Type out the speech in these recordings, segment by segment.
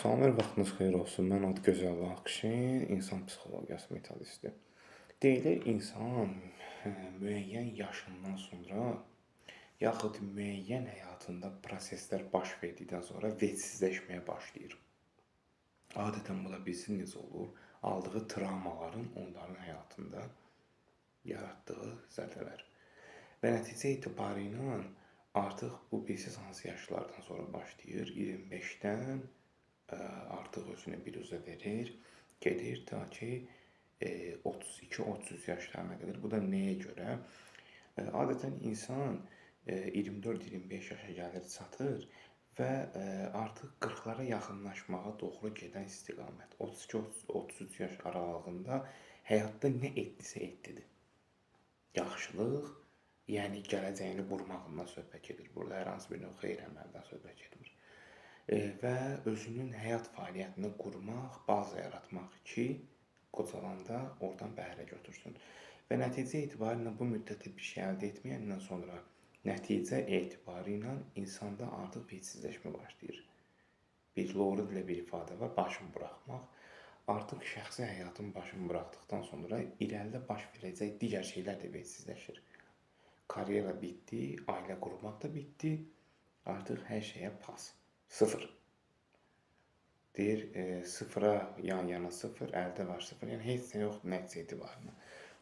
Salam, hər vaxtınız xeyir olsun. Mən Ad Gözəl Akşin, insan psixologiyası metodisti. Deyilir, insan müəyyən yaşından sonra yaxud müəyyən həyatında proseslər baş verdikdən sonra vecsizləşməyə başlayır. Adətən bu da bilsin necə olur? Aldığı travmaların onların həyatında yaratdığı zədələr. Və nəticə etibarı ilə artıq bu bilsiz hansı yaşlardan sonra başlayır? 25-dən artıq özünü biruzə verir, gedir ta ki 32-33 yaşlarına qədər. Bu da nəyə görə? Adətən insan 24-25 yaşa gəlir, çatır və artıq 40-lara yaxınlaşmağa doğru gedən istiqamət. 32-33 yaş aralığında həyatda nə etdisə etdidir. Yaxşılıq, yəni gələcəyini qurmağından söhbət gedir. Burada hər hansı bir növ xeyir əməldən söhbət getmir. Və özünün həyat fəaliyyətini qurmaq, baza yaratmaq ki, qocalanda oradan bəhrə götürsün. Və nəticə etibarilə bu müddətdə bir şey əldə etməyəndən sonra nəticə etibarilə insanda artıq vecsizləşmə başlayır. Bir loru dilə bir ifadə var, başını buraxmaq. Artıq şəxsi həyatın başını buraxdıqdan sonra irəlidə baş verəcək digər şeylər də vecsizləşir. Karyera bitdi, ailə qurmaq da bitdi. Artıq hər şeyə pas. Sıfır. Deyir, sıfıra yan yana sıfır, əldə var sıfır. Yəni heç nə yoxdur nəticə etibarıyla.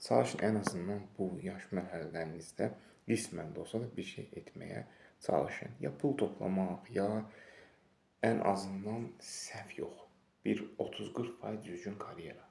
Çalışın ən azından bu yaş mərhələlərinizdə qismən də olsa da bir şey etməyə çalışın. Ya pul toplamaq, ya ən azından səhv yox. Bir 30-40% düzgün karyera.